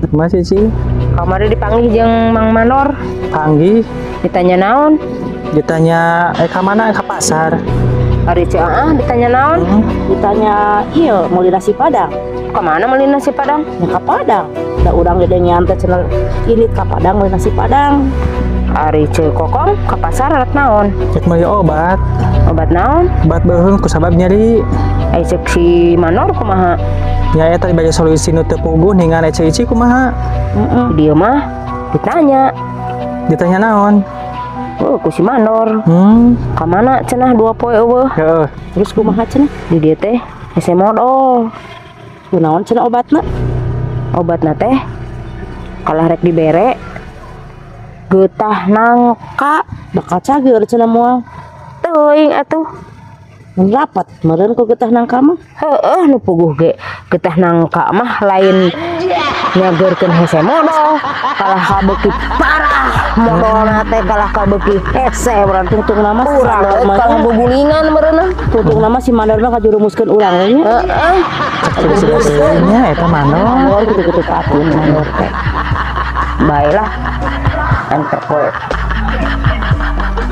Kumaha sih, Ci? Kamari dipanggil jeung Mang Manor. Panggih. Ditanya naon? Ditanya ka mana, ka pasar. Ari Ceu Aah ditanya naon? Ditanya iya meuli nasi padang. Kemana meuli nasi padang? Ya ka Padang. Da urang gede nyantet cenah ini ka Padang meuli nasi padang. Ari Ceu Kokom ke pasar rek naon? Cek meuli obat. Obat naon? Obat beuheung ku sabab nyeri. Ai cek si Manor kumaha? Ya eta dibagi solusi nu teu puguh ningan Ece Ici kumaha? Heeh. Dia mah ditanya. Ditanya naon? Oh, ku si Manor. Kamana cenah 2 poe euweuh? Heeh. Terus kumaha cenah? Di dieu teh hese modol. Kunaon cenah obatna? Obatna teh kalah rek dibere getah nangka. Bakal cager cenah moal? Teuing atuh. Mun rapat meureun ku getah nangka mah. Heeh, nu puguh ge getah nangka mah lain nyageurkeun hese modol, kalah kabeuki parah modolna teh, kalah kabeuki hese berarti. Tungtung nama si urang Mandor mah kalah nya. Bubulingan meureunna. Tungtung nama si Mandor mah kajurumuskeun urang we nya. Heeh. Cek teuing nya eta Manor. Mandor gitu-gitu patun Mandor teh. Baiklah, anter poe.